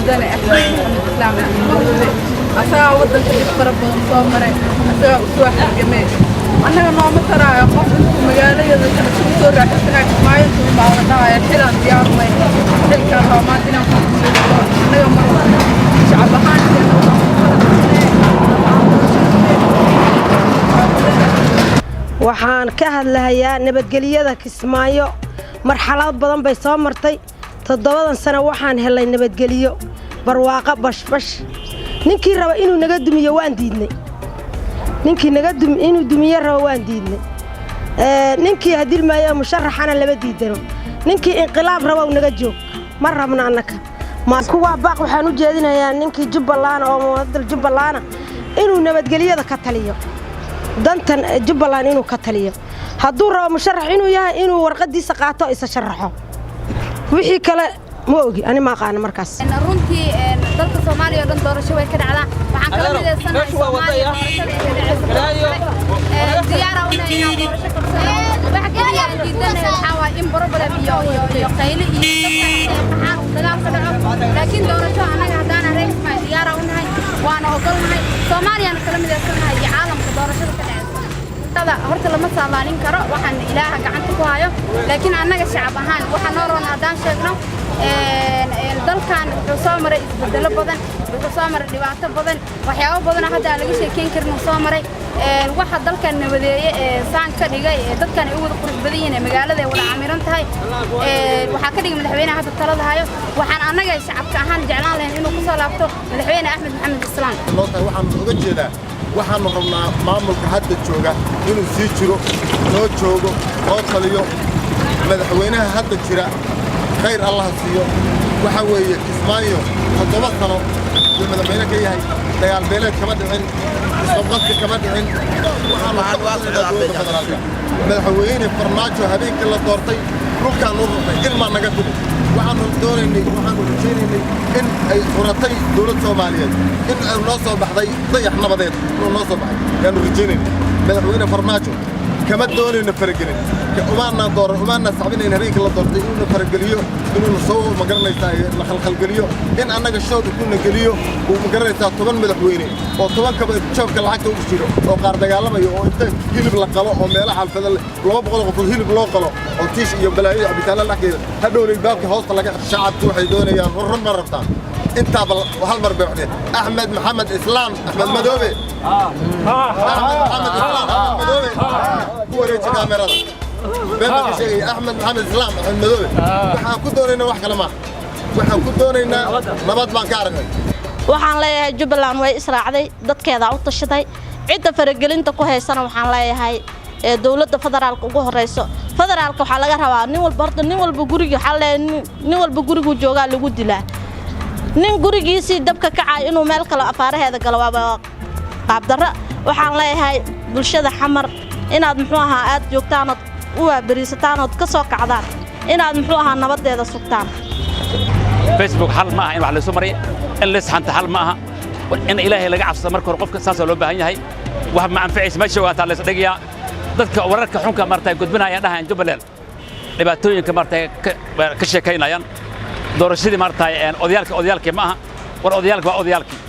Mudane Axmed Maxamed Islaam Axmed Madoobe asagaa waddanka dhib fara badan soo maray, asagaa u soo halgamay. Annaga nooma taraayo qof intuu magaalayada kale isku soo raaxaysanaayo Kismaayo intuu imaado dhahaya xilaan diyaar weyn, xilkaan rabaa maanta inaan ku guuleysto. Annaga mar shacab ahaanteena waxaan ku faraxsanay. Waxaan ka hadlahayaa nabadgelyada Kismaayo. Marxalad badan bay soo martay. 7-dan sano waxaan helay nabadgelyo, barwaaqo, bashbash. Ninkii raba inuu naga dumiyo waan diidnay. Ninkii naga inuu dumiyo raba waan diidnay. Ninkii hadilmaayo musharaxana lama diidano. Ninkii inqilaab rabow, naga joog, ma rabno annaka. Kuwaa baaq waxaan u jeedinayaa ninkii Jubbaland oo muwadal Jubbalana inuu nabadgelyada ka taliyo, dantan Jubbaland inuu ka taliyo. Hadduu rabo musharax inuu yahay, inuu warqadiisa qaato, isa sharaxo. Wixii kale ma ogi, ani ma aqaano markaas. Runtii dalka Soomaaliya oo dhan doorasho way ka dhacdaa. Waxaan kala midaysanahay Soomaaliya doorashada ay ka dhacayso. Diyaara una inaan doorasho qabsano. Waxa keliya aan diidanahay waxaa waaye in problem iyo qayli iyo dadka qaxaan uu dagaal ka dhaco, laakiin doorasho annaga haddaan reer Kismaayo diyaara u nahay, waana ogolnahay. Soomaaliyana kala midaysanahay iyo caalamka doorashada ka dhacaysa. Horta lama saadaalin karo, waxaan Ilaaha gacanta ku hayo, laakiin annaga shacab ahaan waxaa noo roon haddaan sheegno, dalkan wuxuu soo maray isbeddelo badan, wuxuu soo maray dhibaato badan, waxyaabo badan hadda aan laga sheekeyn karin uu soo maray. Waxa dalkan nabadeeye ee saan ka dhigay ee dadkan ay u wada qurux badan yihiin ee magaalada ay wada camiran tahay, waxaa ka dhigay madaxweynaha hadda talada hayo. Waxaan annaga shacabka ahaan jeclaan lahayn inuu kusoo laabto Madaxweyne Axmed Maxamed Islaam. Noo tahay waxaanu uga jeedaa, waxaannu rabnaa maamulka hadda jooga inuu sii jiro, noo joogo, noo taliyo. Madaxweynaha hadda jira khayr Allah siiyo. Waxa weeye, Kismaayo 7 sano buu madaxweyne ka yahay, dagaal beeleed kama dhicin, isqabqabsi kama dhicin. Waxaanu ka codsanaynaa dowladda federaalka, Madaxweyne Farmaajo habeenkii la doortay dhulkaan u rurtay, ilmaa naga timi. Waxaanu doonaynay, waxaanu rajaynaynay in ay furatay dowlad Soomaaliyeed, in ay noo soo baxday dayax nabadeed inuu noo soo baxay yaanu rajaynayna. Madaxweyne Farmaajo kama doonayno faragelin. Umaanaan dooran, umaanaan sacbinayn habeenkii la doortay inuuna farageliyo, inuuna soo, magaranaysaa, la khalkhalgeliyo, in annaga shood kuna geliyo uu, magaranaysaa, 10 madaxweyne oo 10-kaba joobka lacagta ugu jiro oo qaar dagaalamayo oo inta hilib la qalo oo meelaha xalfada 200 qofood hilib loo qalo oo tiish iyo balaayo cabitaanla dhexgeeda hadhowna baabka hoosta laga. Shacabku waxay doonayaan, run ma rabtaan? Intaaba hal mar bay waxdeen: Axmed Maxamed Islaam Axmed Madoobe, Axmed Maxamed Islaam Axmed Madoobe. Ku wareeji kaamerada. Been baan ka sheegaya? Axmed Maxamed Islaam Axmed Madoobe waxaan ku doonaynaa wax kale maaha, waxaan ku doonaynaa nabad baan ka aragnay. Waxaan leeyahay, Jubbaland way israacday, dadkeedaa u tashaday. Cidda faragelinta ku haysana waxaan leeyahay ee dowladda federaalka ugu horeyso, federaalka waxaa laga rabaa nin walba, horta nin walba guriga, waxaa leeyahay nin walba guriguu joogaa lagu dilaa. Nin gurigiisii dabka kacay inuu meel kale afaaraheeda galo waaba qaabdarro. Waxaan leeyahay bulshada Xamar inaad, muxuu ahaa, aad joogtaan ood u waaberiisataan ood ka soo kacdaan inaad, muxuu ahaa, nabaddeeda sugtaan. Facebook xal ma aha in wax laysu mariya, in laysxanta xal ma aha, in Ilaahay laga cabsado marka hore qofka saasaa loo baahan yahay. Wax ma anficaysa meesha waataa lays dhigayaa. Dadka wararka xunka maartay gudbinayaan, dhahayan Jubbaland dhibaatooyinka maartay ka sheekaynayaan, doorashadii maartay odayaalka, odayaalkii ma aha. War odayaalka waa odayaalkii.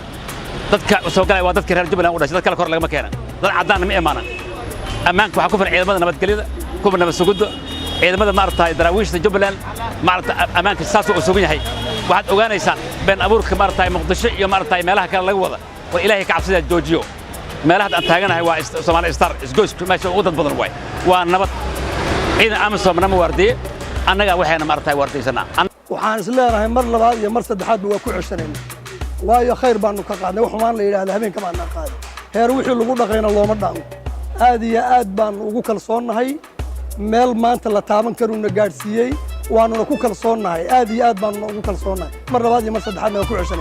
Dadka soo galaya waa dadkii reer Jubbaland u dhashay, dad kale kor lagama keenan, dad caddaanna ma imaanan. Ammaanka waxaa ku filan ciidamada nabadgelyada, kuwa nabad sugidda, ciidamada maaragtay daraawiishta Jubbaland. Maaragta ammaanka saasuu u sugan yahay. Waxaad ogaanaysaan been abuurka maaragtay Muqdisho iyo maaragtay meelaha kale laga wada. War Ilaahay ka cabsidaa joojiyo. Meelaha aan taaganahay waa Soomaali Star, isgoysku meesha ugu dad badan waay. Waa nabad. Ciidan AMISOM nama waardiye, annaga waxayna maaragtay waardiysanaa. Waxaan is leenahay mar labaad iyo mar saddexaadba waa ku ceshanayna, waayo khayr baanu ka qaadnay. Wax xumaan la yidhahda habeenka baanaan qaaday heer wixii lagu dhaqayna looma dhaango. Aad iyo aad baanu ugu kalsoonnahay. Meel maanta la taaban karuuna gaadhsiiyey, waanuna ku kalsoonnahay. Aad iyo aad baanuna ugu kalsoonnahay. Mar labaad iyo mar saddexaadna waa ku ceshanay.